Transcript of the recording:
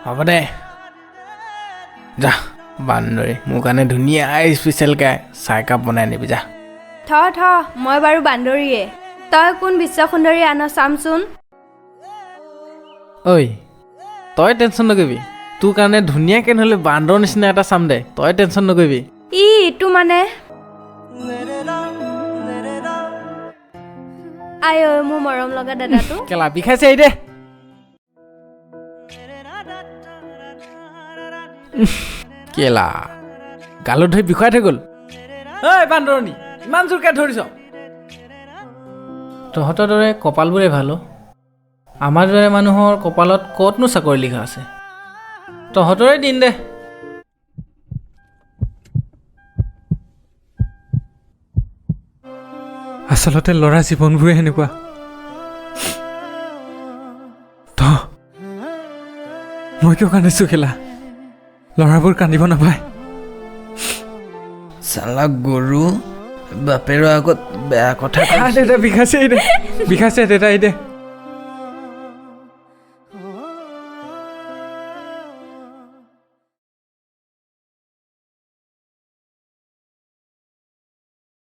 হ'ব দে, যা বান্দৰী, মোৰ কাৰণে ধুনীয়া স্পেচিয়েলকৈ চাহ একাপ বনাই আনিবি যা। থ থ, মই বাৰু বান্দৰীয়ে, তই কোন বিশ্বসুন্দৰী আন চামচোন। ঐ, তই টেনশ্যন নকৰিবি, তোৰ কাৰণে ধুনীয়াকৈ নহ'লে বান্দৰ নিচিনা এটা চাম দে, তই টেনশ্যন নকৰিবি। ই ইটো মানে আই ঐ, মোৰ মৰম লগা দাদাটো। কেলা বিষাইছে এই দে। কেলা গালত ধৰি বিষাই থৈ গ'ল। ঐ বান্দৰণী, ইমান জোৰকৈ ধৰিছ। তহঁতৰ দৰে কপালবোৰে ভাল অ'। আমাৰ দৰে মানুহৰ কপালত ক'তনো চাকৰি লিখা আছে। তহঁতৰে দিন দে। আচলতে ল'ৰা জীৱনবোৰে সেনেকুৱা। ত মই কিয় কান্দিছোঁ খেলা? ল'ৰাবোৰ কান্দিব নাপায়। চালা গৰু, বাপেৰৰ আগত বেয়া কথা। দেউতা বিষাইছে, এই দে বিষাইছে দেউতা, এই দে।